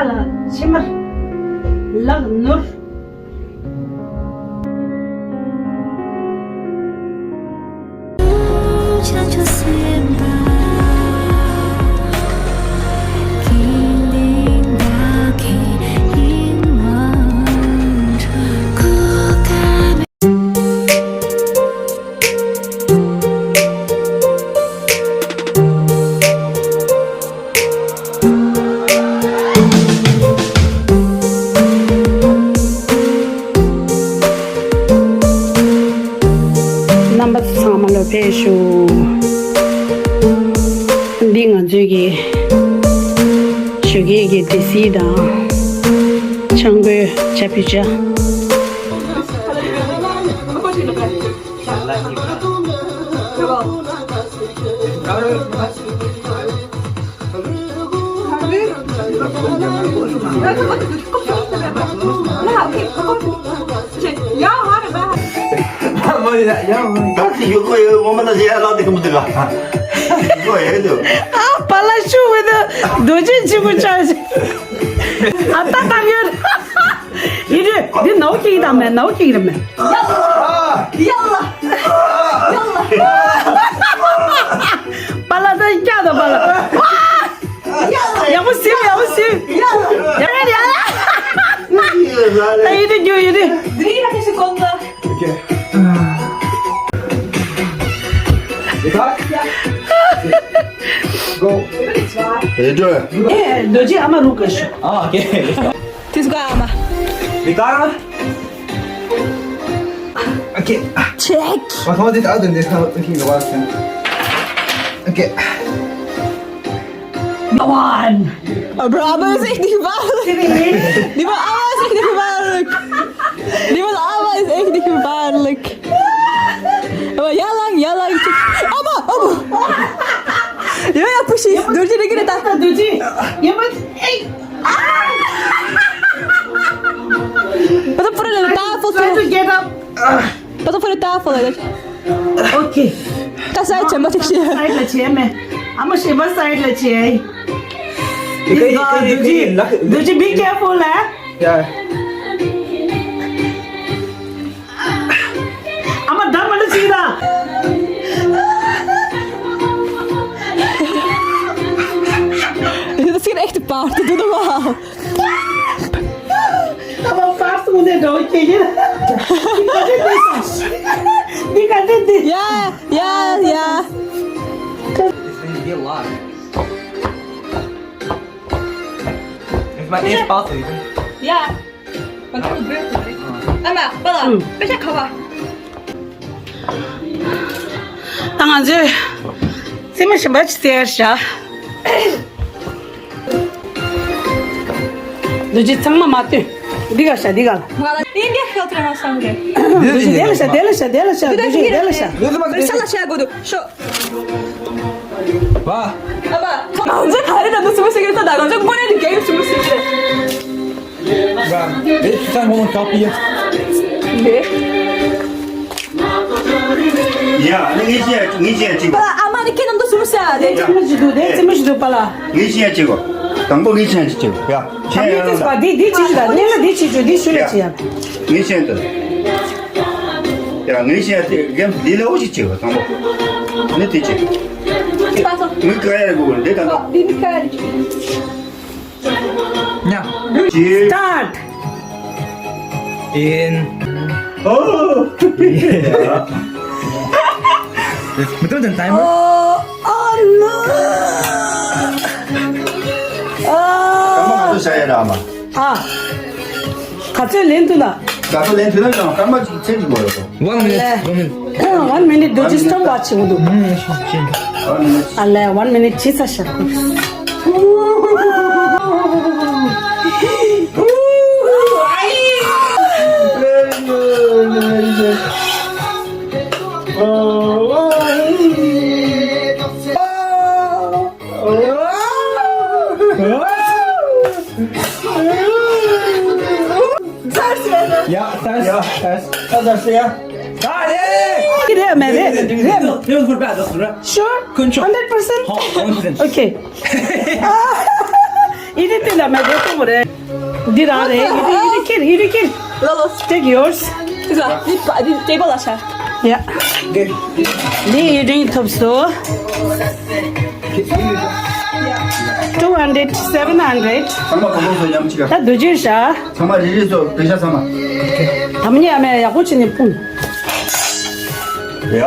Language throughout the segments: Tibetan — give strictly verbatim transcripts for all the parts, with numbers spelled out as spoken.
ལ་ཕྱི་མར་ལག་ནོར། རྣམ་པ་ཚང་མ་ལ་ཕེབས་ཞུ། འདི་ང་ཚོའི་གི་ཞོགས་ཀས་ཀྱི་འབྲས་སིལ་དང་ཆང་གོས་ཇ་ཕུད་ཇ། ད་ཡོད་ཁོ་ཡོད་ངོ་མ་ན་ཞེ་ཡ་ལ་དེ་གི་མི་འདུག་ག་ཡོད་འདུག་ཨ་པ་ལ་ཤུ་བེ་ད་རྡོ་རྗེ་ཆེན་པོ་ཆགས་ཤིག་ཨ་ཏ་ཏ་ཡོད། ཡིན་རེད། འདི་ནའུ་ཀིག་དང་མེད། ནའུ་ཀིག་རེད་མེད། ཡ་ལ། ཡ་ལ། ཡ་ལ། པ་ལ་ད་སྐྱག་དང་པ་ལ། ཡག་པོ་སིབ། ཡག་པོ་སིབ། ཡ་ལ། ཡ་ལ། ད་ཡིན་རེད། རྒྱུ་ཡིན་རེད། འདི་རིགས་ལ་ཁ་ཤས་གོང་ལ། Okay. Go. ཨེ་རྡོ་རྗེ་ཨ་མ་རུ་ཀ་ཤུ། ཨ། Okay. This guy, Ama. Guitar? Okay. Check. Was war das Auto? Das war wirklich gewachsen. Okay. One. Aber, aber ist echt nicht gefährlich. Die war aber ist echt nicht gefährlich. Die war aber ist echt nicht gefährlich. Aber ja lang, ja lang. Aber, aber. Ja, ja, push it. Durch die Regel da. Durch die. Ja, aber, ey. Wat een prullen tafel. Try to get up. Wat een voor de tafel. Okay. Ka side che ma che. Side la che me. Ama she ba side la che. This girl, Duji, Duji, be careful, eh? Yeah. Ama dam mana sida. Dit is geen echte paard, doe normaal. Aber fast muss er doch gehen. Die kann nicht. Die kann nicht. Ja, ja, ja. Ist mein erst Auto. Ja. Man kann gut wirken. Mama, Papa, bitte komm mal. ད་ང་ཚོས་རྩེད་མོ་ཞིམ་པ་ཅིག་རྩེ་ཡར་བཞག་རྡོ་རྗེ་ཚང་མ་མ་སྟོན། འདི་ག་བཞག་འདི་ག་ལ། ང་ལ་ཨིན་ཌི་ཡ་ཁེལ་ཏེ་ར་མ་སང་རེད། རྡོ་རྗེ་དེ་ལ་བཞག་དེ་ལ་བཞག་དེ་ལ་བཞག་རྡོ་རྗེ་དེ་ལ་བཞག་རྡོ་རྗེ་མ་རེད་ཤ་ལ་བཞག་དགོས་འདུག་ཤོ། ཨ་མ། ང་ཚོས་ག་རེ་ལ་འདུག་སུ་མི་ཤེས་ཀྱི་རེད། ད་ང་ཚོས་དངོས་གནས་ཀྱི་གེམ་སུ་མི་ཤེས་ཀྱི་རེད། Bra. Weet je, zijn gewoon een kapje. Nee. Ja, nee, niet je, niet je, Chico. Bra, ama ni kena ndo sumsa. De timish du, de timish du pala. Niet je, Chico. Tampoco niet je, Chico. Ja. Kami tis ba, di, di chichu da. Nena di chichu, di shule chia. Niet je. Ja, niet je, Chico. Gem di le ochi Chico, tampoco. Niet je. Niet kaya go, de tampoco. Di kaya. ཉ། Start. In. Oh. མི་ཐུབ་དང་ཊའི་མར། Oh, oh no. ཨ། སྐར་མ་ག་ཚོད་བཞག་ཡ་ར་ཨ་མ། ཨ། ག་ཚོད་ལེན་ཐུབ་ན། ག་ཚོད་ལེན་ཐུབ་ན་ཡང་སྐར་མ་གཅིག་ཚད་ཅིག་མ་རེད་དོ། One minute, one minute. One minute, do just stop watching. ཨ་ལེ། One minute ཅི་ཚ་ཤར་ཁུ། Ja, test, test. Ja, test, ja. Rede, rede. Sure? Hundred percent? Okay. ཡི་རི་དེ་ལ་མ་བསྡད་གཏོང་གི་རེད། འདི་རང་རེད། ཡི་རི་ཡི་རི་ཁྱེར། ཡི་རི་ཁྱེར། ལོ་ལོ། Take yours. This one. This pa- this table ལ་ཤ། Yeah. འདི་ཡི་རིང་ཐོབ་སོ། Two hundred, seven hundred. ཚང་མ་གོང་གོང་སོ་ཉམས་ཅིག་ལ། ད་རྡོ་རྗེ་ཤ། ཚང་མ་རེ་རེ་སོ་པེ་ཤ་ཚང་མ། ད་མ་ཉེ་ཨ་མས་ཡག་པོ་བྱས་ནས་ཕུང་། ཡ།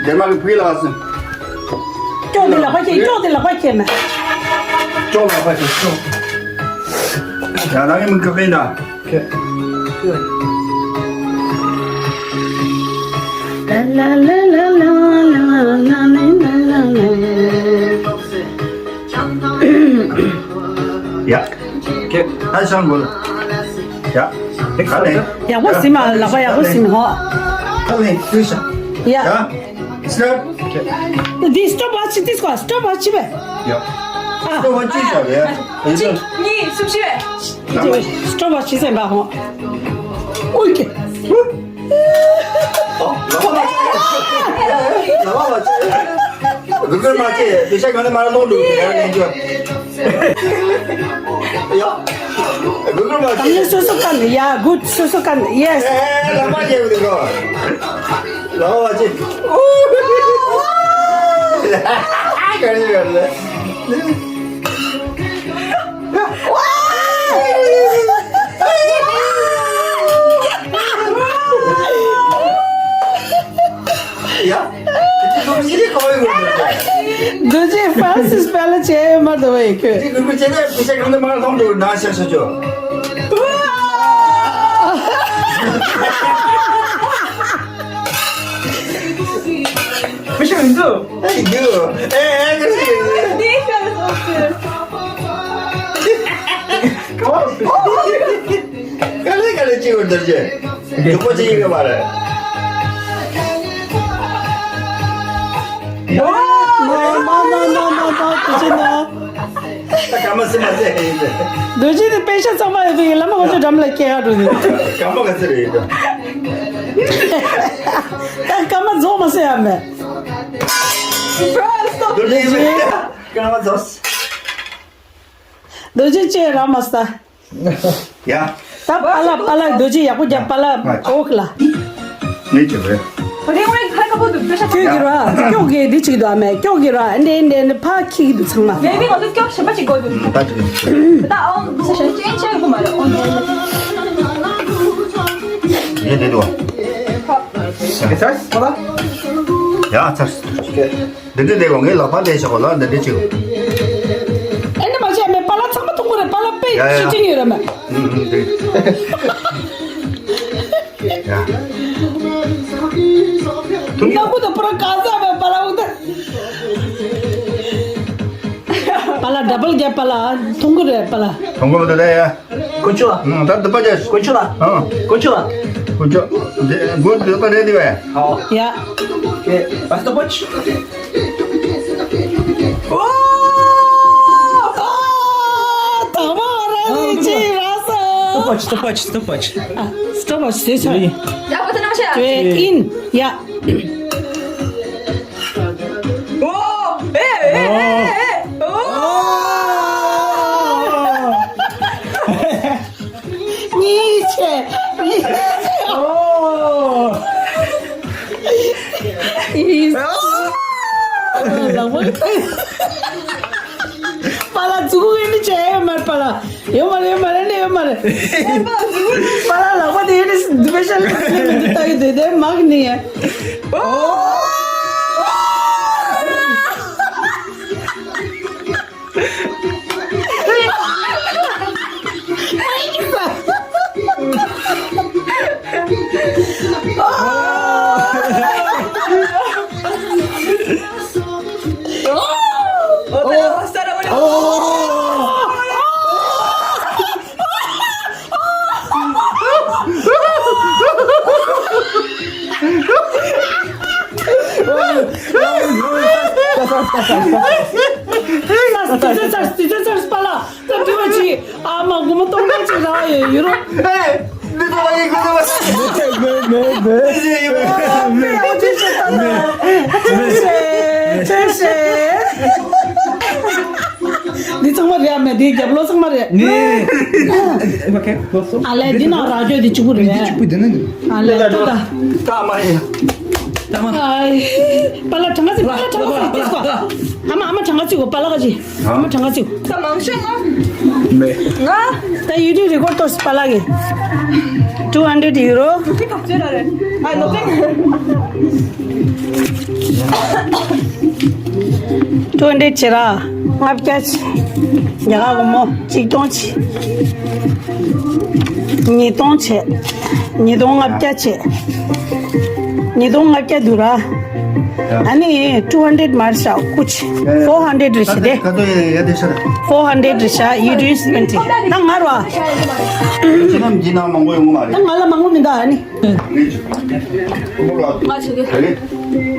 དེ་མ་གི་ཕུག་ལ་སོ། ཅོག་འདི་ལག་པ་ཁྱེར། ཅོག་འདི་ལག་པ་ཁྱེར་མ། ཅོག་ལག་པ་ཁྱེར་ཅོག་ཡ་ད་གི་མི་ཁ་པེ་ན། ཡ། ཨ་ཤང་གོ་ལ། ཡ། ཡག་པོ་ཟིན་མ། ལག་པ་ཡག་པོ་ཟིན་ཧོ། ཁ་ལེ་ཤ། ཡ། Stop. འདི་stopwatch འདི་སྐོར་stopwatch བས། ཡ། ཨ། Stopwatch ཅི་ཤ་ཡ། གཅིག་གཉིས། གསུམ། བཞི་བས། Stopwatch ཟེར་བ་ཧོ། ཨོ་ཀེ། ཨོ། ལག་པ་མ་བྱེད། ལག་པ་མ་བྱེད། གུ་གུལ་མ་བྱེད། དེ་ཤ་གང་ནས་མ་ལོང་འདུག་ཡ་ལེན་རྒྱུ། ཡ། གུ་གུལ་མ་བྱེད། ད་ནི་སོ་སོ་ཀ་ནས། ཡ་good. སོ་སོ་ཀ་ནས། Yes. ཨེ། ལག་པ་བྱེད་གི་འདུག་གོ། ལག་པ་བྱེད། ག་རེ་ག་རེ། ཡ། རྡོ་རྗེ་ཧྥ་རན་སིས་པེ་ལ་བྱས་ཡོད་མ་རེད་བས་ཁྱོད། ག་ལེ་ག་ལེ་ཅི་ཡོད་འདིར་ཅི། ཡག་པོ་ཅི་ཡིན་ག་མ་རེད། མ་མ་མ་མ་མ་མ། དེ་ཅི་ན། ད་ག་མ་སེ་མ་སེ་ཡིན་ཏེ། རྡོ་རྗེ་དེ་པེ་ཤ་ཚང་མ་ཡོད་པའི་བླ་མ་ཁོ་ཚོ་འགྲམ་ལ་སྐྱེལ་ཡག་འགྲོ་ནི། ག་མ་ག་ཚེ་རེད་ཡིན་ད། ད་ག་མ་རྫོགས་མ་སེ་ཡ་མེད། རྡོ་རྗེ་ཡིན་མེད། ག་མ་རྫོགས། རྡོ་རྗེ་ཅེ་ར་མ་ས། ཡ། ད་པ་ལ་པ་ལ་རྡོ་རྗེ་ཡག་པོ་རྒྱབ། པ་ལ་ཨོ་ཁ་ལ། ངས་བྱས་པས། ཁྱོད་ཀྱི་ར་ཁྱོད་ཀྱི་འདི་གཅིག་འདུག་ཨ་མས། ཁྱོད་ཀྱི་ར་འདྲེ་འདྲེ་འདི་ཕ་ཁྱི་གི་འདུག་ཚང་མ། ངས་མི་ང་ཚོ་སྐྱོབ་ཞེན་པ་ཅིག་དགོས་འདུག་ད་ཅིག་ད་ཨོ་ས་ཞན་ཅན་ཆེ་གི་མ་རེད། ཨོ་འདྲེ་ངས་འདི་འདུག་ཨ། ཡ་ཚར། འདི་འདྲ་བསྡད་གོ། ངའི་ལག་པ་བསྡད་ཤག་གོ་ལ། འདི་འདྲ་བྱེད་གོ། ཨེ་འདྲ་མ་བྱས་མེད། པ་ལགས་ཚང་མ་མཐོང་གི་རེད། པ་ལགས་དཔེ་ཡ་ཡ། ཤེས་ཀྱི་ཡོད་རེད་མེད། ཨུམ་ཨུམ་དེ། ཡ། ཐུག་ནག་པོ་དང་པུ་ར་ག་ས་མེད། པ་ལགས་འོ་ད། པ་ལགས་ཌབ་བལ་རྒྱབ། པ་ལགས་མཐོང་གི་རེད། པ་ལགས། མཐོང་གི་མི་འདུག་ད་ཡ། ཀུན་སྤྱོད་ལགས། ཨང་། ད་འདི་པ་རྒྱབ། ཀུན་སྤྱོད་ལགས། ཨང་། ཀུན་སྤྱོད་ལགས། ཀུན་སྤྱོད། འདི་མགོ་འདི་པ་རེད་འདི་བས། ཨོ། ཡ། ཨོ་ཀེ། ཨ་སྟོབས་པོ་ཆེ། ཨོ། ཨ་དང་པོ་རང་གི་ཅི་ར་སོ། སྟོབས་པོ་ཆེ། སྟོབས་པོ་ཆེ། སྟོབས་པོ་ཆེ། ཨ་སྟོབས་པོ་ཆེ་ཟེར་ཆོག་ཡ་པ་ད་ནམ་ཤ། ཨིན། ཡ། ཨོ། ཨེ་ཨེ་ཨེ་ཨེ། ཨོ། གཉིས་ཆེ། གཉིས་ཆེ། ཨོ། ཨིས། ཨོ། ལག་པ། པ་ལགས་མཛུ་གུ་ཨེ་འདྲ་བྱས་ཡོད་མ་རེད། པ་ལགས་ཡོད་མ་རེད། ཡོད་མ་རེད། ཨེ་འདྲ་ཡོད་མ་རེད། པ་ལགས་ལག་པ་དེ་ཨེ་འདྲ་སི་པེ་ཤལ་ལི་ལི་མི་འདུག་ལྟ་གི་འདུག་དེ་མག་ནི་ཡ། ཨོ། ད་དུས་ཚོད་ཚར། དུས་ཚོད་ཚར། པ་ལགས། ད་དུས་ཚོད་ཅིག་ཨ་མ་སྒོར་མོ་སྟོང་ཕྲག་ཅིག་རག་ཡོད་ཡོད་རོ། ཨེ། འདི་ཚོ་ལ་ཡིན་དགོས་འདུག་བ། མེད་མེད་མེད་མེད། འདི་ཚོ་ཡིན་པ། ཨ་མ་ཡང་ཅིག་བཤད་ད། ཐོས་ཤེས། ཐོས་ཤེས། འདི་ཚང་མ་རེད་ཨ་མེ། འདི་རྒྱབ་ལོགས་ཚང་མ་རེད། ནི། ཨ་ལས་འདི་ནང་ར་ཅོ་འདི་གཅིག་པུ་རེད། འདི་གཅིག་པུ་འདི་ནི། ཨ་ལས་ད་ད། ད་མ་ཡ། ད་མ། ཨའི། པ་ལ་གྲངས་ཀ་ཚིག་པ་ལ་གྲངས་ཀ་ཚིག་ཨ་མ་ཨ་མ་གྲངས་ཀ་ཚིག་གོ་པ་ལ་ག་ཅི། ཨ་མ་གྲངས་ཀ་ཚིག་ད་མང་ཤོས་ང་། མེ། ང་། ད་ཡུ་ཊུབ་རི་ཀོཌ་ཏོ་སི་པ་ལ་གི། two hundred euro. ཁྱི་ཁ་ཅོ་ར་རེད། ཨ་ནོ་ཏེང་། two hundred བྱེད་ར། ལྔ་བརྒྱ་བྱེད། ཉལ་ཁ་སྒོར་མོ་ཆིག་སྟོང་བྱེད། ཉིས་སྟོང་བྱེད། ཉིས་སྟོང་ལྔ་བརྒྱ་བྱེད། ཉིས་སྟོང་ལྔ་བརྒྱ་འདུག་ར། ཨ་ནི་two hundred མར་བཞག་ཀུ་ཅི། four hundred རེ་བྱེད་དེ། ཁ་ཏོ་ཡ་ཡ་དེ་ཤར། four hundred རེ་བཞག་ཡུ་ཊུབ་སི་པེན་ཊི་ད་ང་ར། ཅི་ནམ་ཇི་ནམ་མང་པོ་ཡོང་གི་མ་རེད། ད་ང་ལ་མང་པོ་མི་འདུག་ཨ་ནི། ང་ཆུ་གི། དེ་ལས།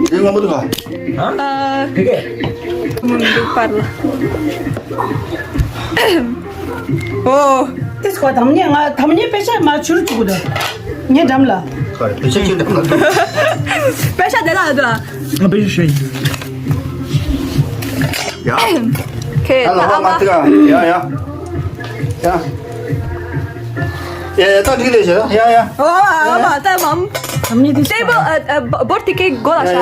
དེ་ང་མ་འདུག་ག་ཨ། མུན་འདུག་པར་ལ། ཨོ། དེ་སྐོར་དམ་ཉེ་ང་དམ་ཉེ་པེ་ཤ་མ་ཆུར་བཅུག་གི་འདུག་ངའི་འགྲམ་ལ། ཁར་དེ་ཆེ་ཆེ་འགྲམ་ལ། པེ་ཤ་དེ་ལ་འདུག་ང་པེ་ཤ་ཤེས། ཡ། ཁེ་ཨ་ལ་ཨ་མ་མ་ཏི་ཀ་ཡ་ཡ། ཡ། ཡ་ཡ་ད་འགྲིག་ལེ་ཤ་ཡ་ཡ། ཨ་མ་ཨ་མ་ད་མམ། དམ་ཉེ་དེ་ཊེ་བལ་ཨ་ཨ་བོ་ཊི་ཀེ་གོ་ལ་ཤ།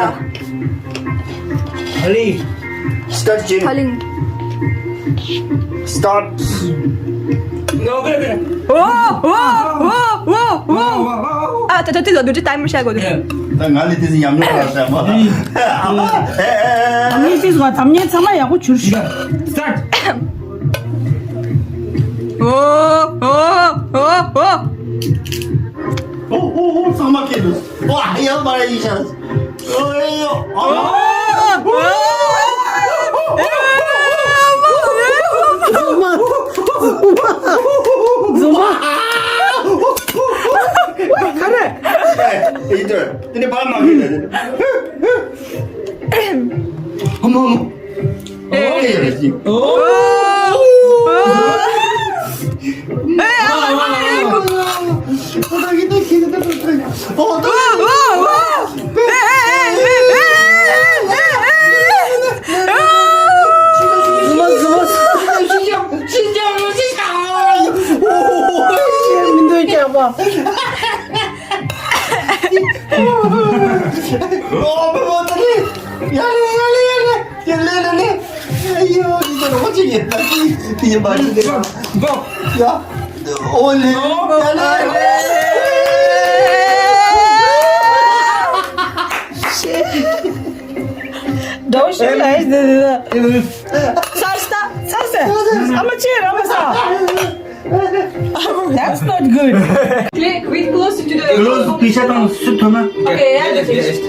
ཨ་ལི། སི་ཊར་ཊི་ཅིང་། ཨ་ལི། སི་ཊར་ཊི། ཨོ་ཨོ་ཨོ་ཨོ་ཨོ། ཨ་ད་ད་དེ་ལ་དུས་ཊའི་མར་བཤད་དགོས་འདུག་ད་ང་ལི་དེ་ཉམས་མྱོང་ལ་བཤད་མ། ཨ་ནི་དེ་ཚོ་དམ་ཉེ་ཚང་མ་ཡག་པོ་བྱུར་ཤོག་སི་ཊར་ཊི། ཨོ་ཨོ་ཨོ་ཨོ། ཨོ་ཨོ་ཨོ་ཚང་མ་སྐྱེས་འདུག་ཨོ་ཡ་མ་ཡི་ཤ། ཨོ་ཡ། ཨོ། རྫུན་མ། རྫུན་མ། ག་རེ། ཨེ་ཡིན་དོ། དེ་ནི་བར་མ་གི་ལ། ཧུ་མ་མ། ཨོ་ཡ་ཡ། ཨོ། ཨོ། ཡ་ལེ་ཡ་ལེ་ཡ་ལེ། ཡ་ལེ་ལེ་ལེ། ཨ་ཡོ། འདི་ཚོ་རོ་ཅིག་ཡིན། ད་ཅི་ཡིན་པ་ཅི་ལེ། གོ། ཡ། ཨོ་ལེ། ཡ་ལེ་ཡ་ལེ། Don't shoot, guys. This is a. Sarsta, sarsta. I'm a cheer, I'm a star. That's not good. Click with close to the. Close, ཕི་ཤ་དང་སུ་ཐོན་ན། Okay, yeah, just finished.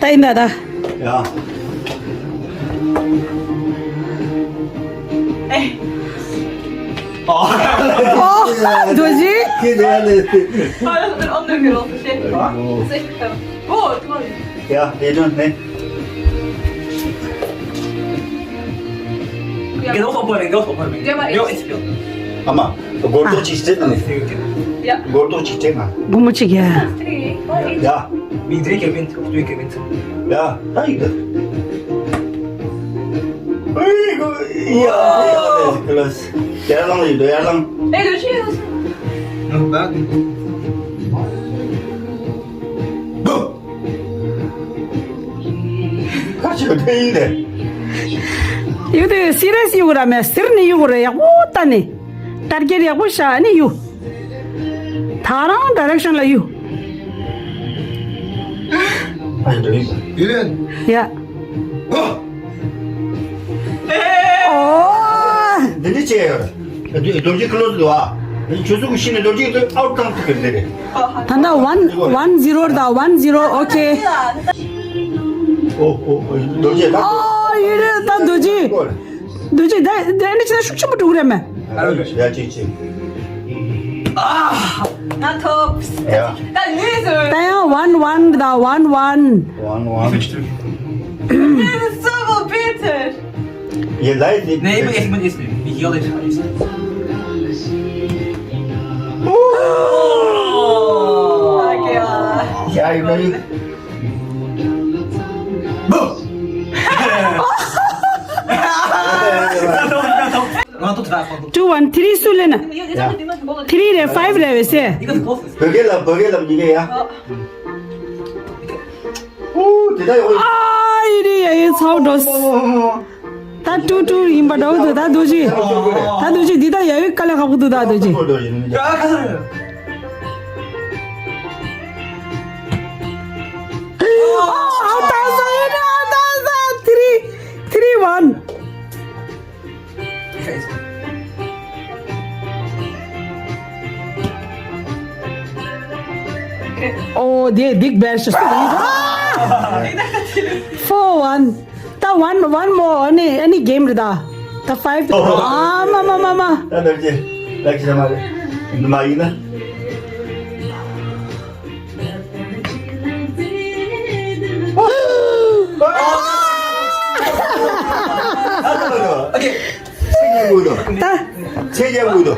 ད་ཡིན་ད་ད། ཡ། ཨེ། ཨོ། ཨོ། རྡོ་རྗེ། ཁྱེད་ལ་ལས། ཨ་ལ་ཨ་ལ་ཨ་ལ་ཨ་ལ། ཨོ། ཨོ། ཡ། དེ་དོན་ནི། Get off of her, get off of her, man. Yo, it's good. ཨ་མ། སྒོར་རྡོག་གཅིག་སྤྲད་ནས། ཡ། སྒོར་རྡོག་གཅིག་སྤྲད་ང་། སྒོར་མོ་གཅིག་ཡ། ཡ། མི་འདྲེ་གེ་བིན་ཚུགས་འདྲེ་གེ་བིན་ཚུགས། ཡ། ད་ཡིན་ད། ཨེ་གོ་ཡ་ཡ་ལེ་ཁ་ལས། ཡར་ལངས་ཡིན་འདུག་ཡར་ལངས། ཨེ་འདུག་ཤི་ཡོད། ནོ་བྷེག། ཁ་ཆེ་བ་དེ་ཡིན་ལེ། ཡུ་དེ་སི་རི་ཡས་ཡུ་ར་མེ་སིར་ནི་ཡུ་ར་ཡག་པོ་ལྟ་ནི། ཊར་གེཊ་ཡག་པོ་བཞག་ནི་ཡུ། ད་རང་ཌའི་རེག་ཤན་ལ་ཡུ། ཨ་ཡ་འདྲ་ཡིན། ཡུ་ལེན། ཡ། ཨོ། འོ། འདི་འདྲ་བྱས་ཡོད། རྡོ་རྗེ་ཁ་ལོ་འདུག་ཨ། ཁྱོད་ཚོ་གི་ཤི་ནས་རྡོ་རྗེ་ཨའུཊ་བཏང་ཐུབ་པའི་འདི་རེད། ད་ལྟ་ཝན་ཝན་ཛི་རོ་རེད་ད། ཝན་ཛི་རོ། ཨོ་ཁེ། ཨོ་ཨོ་ཨོ། རྡོ་རྗེ་ད། ཨོ་ཡིན་རེད་ད། རྡོ་རྗེ། རྡོ་རྗེ་ད་ད་འདི་ཕྱི་ན་ཤུགས་ཆེན་པོ་འགྲོ་གི་རེད་མེ། ཡ་ཅི་ཅི། ང་ཐོབ། ཡ། ད་ནུས་སུ། ད་ཡང་ཝན་ཝན་ད། ཝན་ཝན། ཝན་ཝན། This is so bitter. You like it? Nee, ik ben echt niet. Ik heel even. Oh my god. Yeah, you ready? Boom! two one three སུ་ལེན་ན། three རེད། five རེད་བས་སེ། བོད་སྐད་ལབ། བོད་སྐད་ལབ་གཉིས་ཀ་ཡ། ཨོ་དེ་ད་ཡོང་། ཨ་ཡི་རི་ཡ་ཡི་ཚའོ་འགྲོ། ད་two two ཡིན་པ་འདྲ་བོ་འདུག་ད་རྡོ་རྗེ། ད་རྡོ་རྗེ་འདི་ད་ཡ་ཡི་དཀའ་ལས་ཁག་པོ་འདུག་ད་རྡོ་རྗེ། ཨ་ད་ས་ཡ་ད་ད་ས་three three one ཨོ་དེ་big bash four one ད་one one more any any game རེད་ད། ད་five ཨ་མ་མ་མ་མ། ད་ད་ཅི་ད་ཅི་ད་མ་རེད། མ་ཡིན་ན། Okay. ད། ཆེ་རྒྱ་བུ་དོ།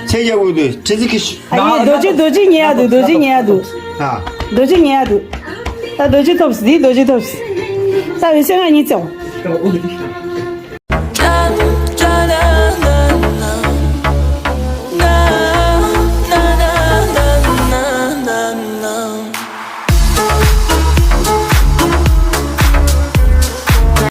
ཆེ་རྒྱ་བུ་དོ། ཁྲི་ཟི་ཁི་ཤི། ཨ་ཡེ་རྡོ་རྗེ་རྡོ་རྗེ་ཉེ་ཡ་འདུག་རྡོ་རྗེ་ཉེ་ཡ་འདུག་ཨ། རྡོ་རྗེ་ཉེ་ཡ་འདུག་ད་རྡོ་རྗེ་ཐོབ་སི་འདི་རྡོ་རྗེ་ཐོབ་སི། ད་བི་སེ་ང་གཉིས་བཙལ།